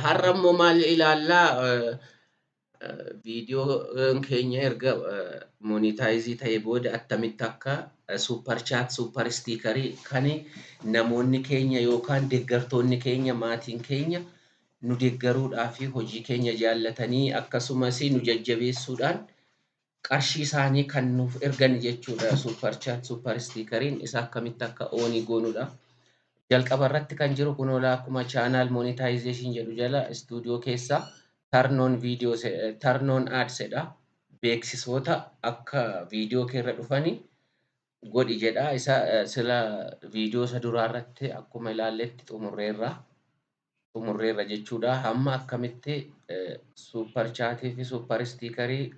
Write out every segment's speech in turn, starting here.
Har'a immoo maal ilaallaa? Viidiyoon keenya erga monetize ta'ee booda attamitti akka super chat, super sticker kan namoonni keenya yookaan deeggartoonni keenya, maatiin keenya nu deeggaruudhaa fi hojii keenya jaallatanii akkasumas nu jajjabeessuudhaan qarshii isaanii kan nuuf ergan jechuudha. Super chat, super stickeriin isa akkamitti akka on goonudha. Jalqaba irratti kan jiru kun olaa akkuma channel monetization jedhu jala studio keessa turn on video, turn on ads jedha. Beeksisoota akka viidiyoo kee irra dhufanii godhi jedha. Isa sila viidiyoo isa duraa irratti akkuma ilaalletti xumurreerra. Xumurreerra jechuudha. Hamma akkamitti super chatii fi super stickerii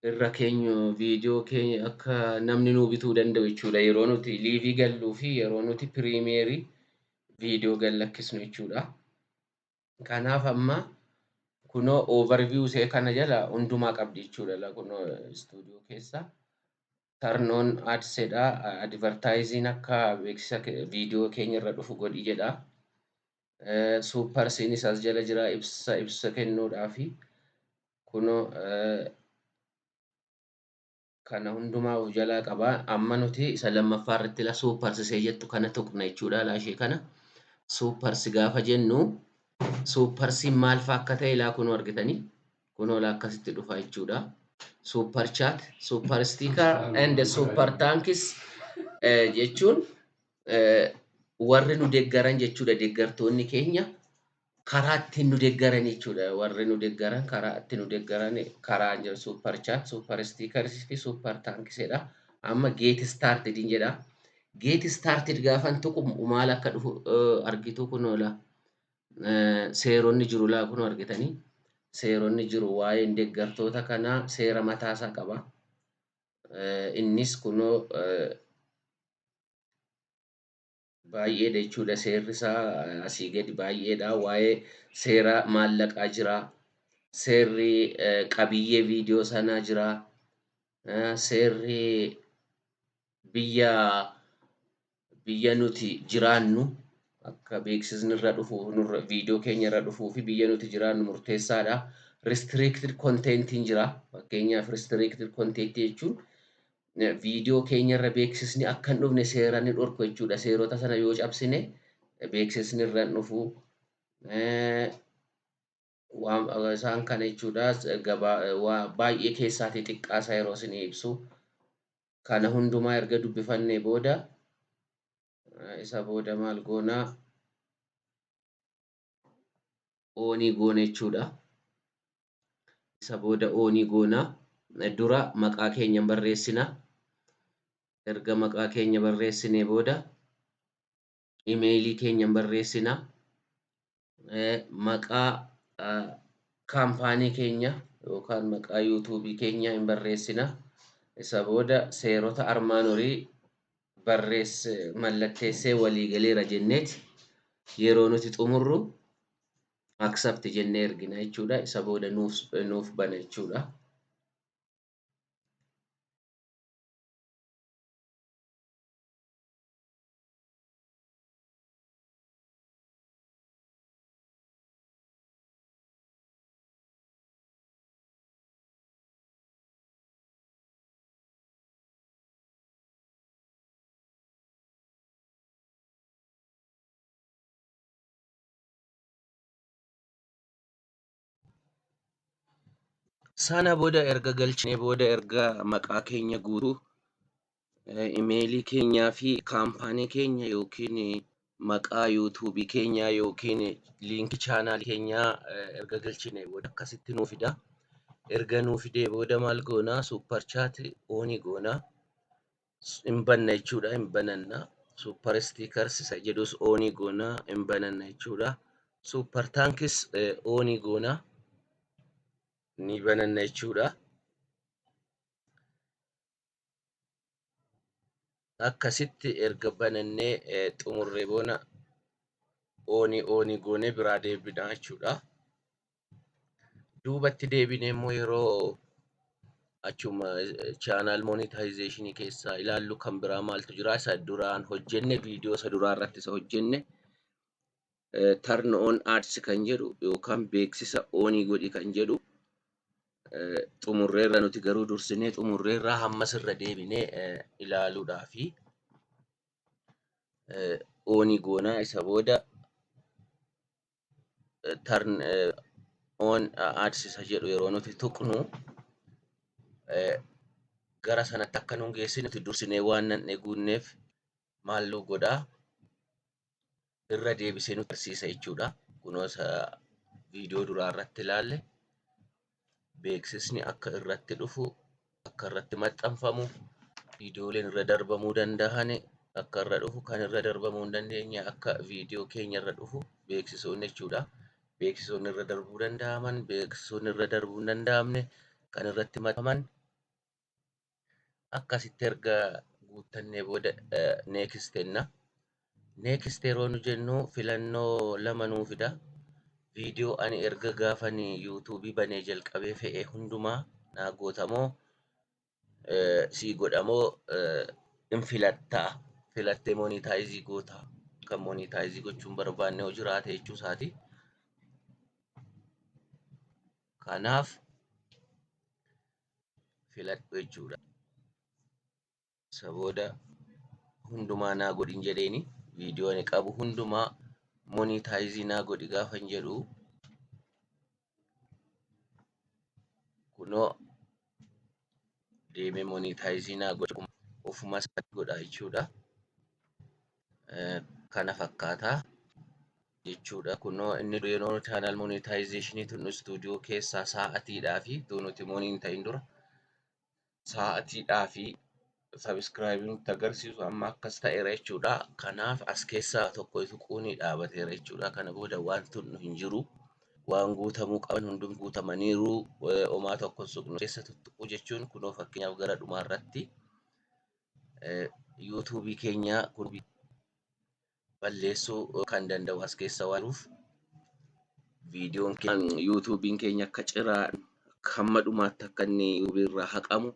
irra keenyu viidiyoo keenya akka namni nuu bituu danda'u jechuudha. Yeroo nuti live galluu fi yeroo nuti premiere viidiyoo gad lakkisnu jechuudha. Kanaaf amma kunoo overview ishee kana jala hundumaa qabdi jechuudha. Kunoo studio keessa turn on ads jedha. Advertising akka beeksisa viidiyoo keenya irra dhufu godhi jedha. Supersiinis as jala jira ibsa kennuudhaafi. Kunoo kana hundumaa of jalaa qaba. Amma nuti isa lammaffaa irratti la supers ishee jettu kana tuqna jechuudha. Laa ishee kana supers gaafa jennu supersiin maal fa'aa akka ta'e laa kunoo argitanii kunoo laa akkasitti dhufa jechuudha. Super chat, super sticker and super thanks jechuun warri nu deeggaran jechuudha. Deeggartoonni keenya karaa ittiin nu deeggaran jechuudha. Warri nu deeggaran karaa ittiin nu deeggaran karaa jiru super chat, super stickers fi super thanks jedha. Amma get started jedha. Get started gaafan tuqu maal akka dhufu argitu kunoo laa. Seeronni jiru laa kunoo argitanii. Seeronni jiru waa'een deeggartoota kanaa seera mataasaa qaba. Innis kunoo baay'eedha jechuudha. Seerri isaa asii gadi baay'eedha. Waa'ee seera maallaqaa jira. Seerri qabiyyee viidiyoo sanaa jira. Seerri biyya nuti jiraannu akka beeksisni irra dhufu nurra viidiyoo keenya irra dhufuu fi biyya nuti jiraannu murteessaadha. Restricted contentiin jira. Fakkeenyaaf restricted content jechuun viidiyoo keenya irra beeksisni akka hin dhufne seera ni dhorku jechuudha. Seerota sana yoo cabsine beeksisni irra hin dhufu. Waan isaan kana jechuudha. Gabaa waa baay'ee keessaatii xiqqaasaa yeroo isinii ibsu. Kana hundumaa erga dubbifannee booda isa booda maal goonaa? On goona jechuudha. Isa booda on goona. Dura maqaa keenya barreessina. Erga maqaa keenya barreessinee booda imeeyilii keenya barreessina. Maqaa kaampaanii keenya yookaan maqaa yuutuubii keenya hin barreessina. Isa booda seerota armaan olii barreesse mallatteessee walii galeera jenneeti yeroo nuti xumurru accept jennee ergina jechuudha. Isa booda nuuf bana jechuudha. Sana booda erga galchinee booda erga maqaa keenya guutuu imeelii keenyaa fi kaampaanii keenya yookiin maqaa yuutuubii keenyaa yookiin liinkii chaanaalii keenyaa erga galchinee booda akkasitti nuu fida. Erga nuu fidee booda maal goonaa? Super chat on goonaa. Hin banna jechuudha. Hin bananna. Super stickers isa jedhus on goonaa. Hin bananna jechuudha. Super thanks on goonaa. Ni bananna jechuudha. Akkasitti erga banannee xumurree booda on goonee biraa deebina jechuudha. Duubatti deebinee immoo yeroo achuma channel monetization keessaa ilaallu kan biraa maaltu jira? Isa duraan hojjenne viidiyoo isa duraa irratti isa hojjenne Turn on ads kan jedhu yookaan beeksisa on godhi kan jedhu xumurreerra. Nuti garuu dursinee xumurreerra, hammas irra deebinee ilaaluudhaafi on goonaa. Isa booda turn on ads isa jedhu yeroo nuti tuqnu gara sanatti akka nun geessine, nuti dursinee waan nan guunneef maal nu godhaa, irra deebisee nu agarsiisa jechuudha. Kunoo isa viidiyoo duraa irratti ilaalle, beeksisni akka irratti dhufu, akka irratti maxxanfamu, viidiyooleen irra darbamuu danda'an akka irra dhufu, kan irra darbamuu hin dandeenye akka viidiyoo keenya irra dhufu beeksisoonni jechuudha. Beeksisoonni irra darbuu danda'aman, beeksisoonni irra darbuu hin danda'amne kan irratti maxxanfaman akkasitti erga guuttannee booda next jenna. Next yeroo nu jennu filannoo lama nuu fida. Viidiyoo ani erga gaafani YouTubeii banee jalqabee fe'e hundumaa naa gootamoo, sii godhamoo hin filattaa. Filattee monetize goota. Kan monetize gochuun barbaanne yoo jiraate jechuu isaati. Kanaaf filadhu jechuudha. Isa booda hundumaa naa godhin jedheeni, viidiyoo ani qabu hundumaa monetize naa godhi gaafan jedhu, kunoo deemee monetize naa godha, ofuma isaa godha jechuudha. Kana fakkaataa jechuudha. Kunoo inni yeroo channel monetization tun studio keessaa sa'atiidhaa fi nuti money hin ta'in dura sa'atiidhaa fi subscribe nutti agarsiisu amma akkas ta'eera jechuudha. Kanaaf as keessaa tokko tuquun dhaabateera jechuudha. Kana booda waan tunnu hin jiru. Waan guutamuu qaban hundum guutamaniiru. Homaa tokko suqnu keessa tuttuquu jechuun kunoo fakkeenyaaf gara dhumaa irratti YouTubeii keenya kun balleessuu kan danda'u as keessa waan jiruuf, viidiyoon YouTubeiin keenya akka ciraa hamma dhumaatti akka inni YouTubeii irraa haqamu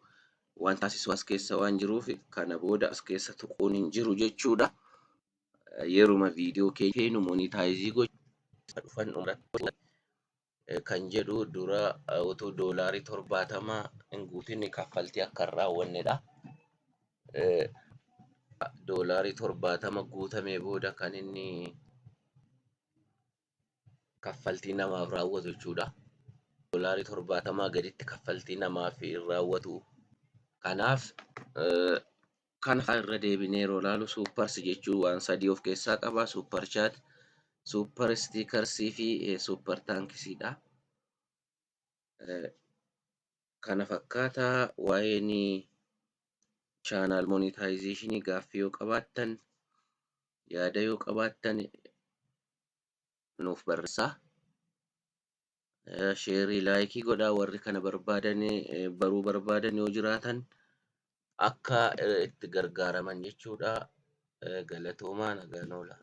waan taasisu as keessa waan jiruuf, kana booda as keessa tuquun hin jiru jechuudha. Yeruma viidiyoo keenya feenu monetize gochuu dhufan kan jedhu dura utuu $70 hin guutin kaffaltii akka hin raawwannedha. $70 guutamee booda kan inni kaffaltii namaaf raawwatu jechuudha. $70 gaditti kaffaltii namaaf hin raawwatu. Kanaaf kana irra deebinee yeroo ilaalu, supers jechuun waan sadii of keessaa qaba. Super chat, super stickersii fi super thanksiidha. Kana fakkaata waa'een channel monetization. Gaaffii yoo qabaattan, yaada yoo qabaattan nuuf barreessaa. Share, like godhaa. Warri kana barbaadan, baruu barbaadan yoo jiraatan akka itti gargaaraman jechuudha. Galatoomaa, nagaan oola.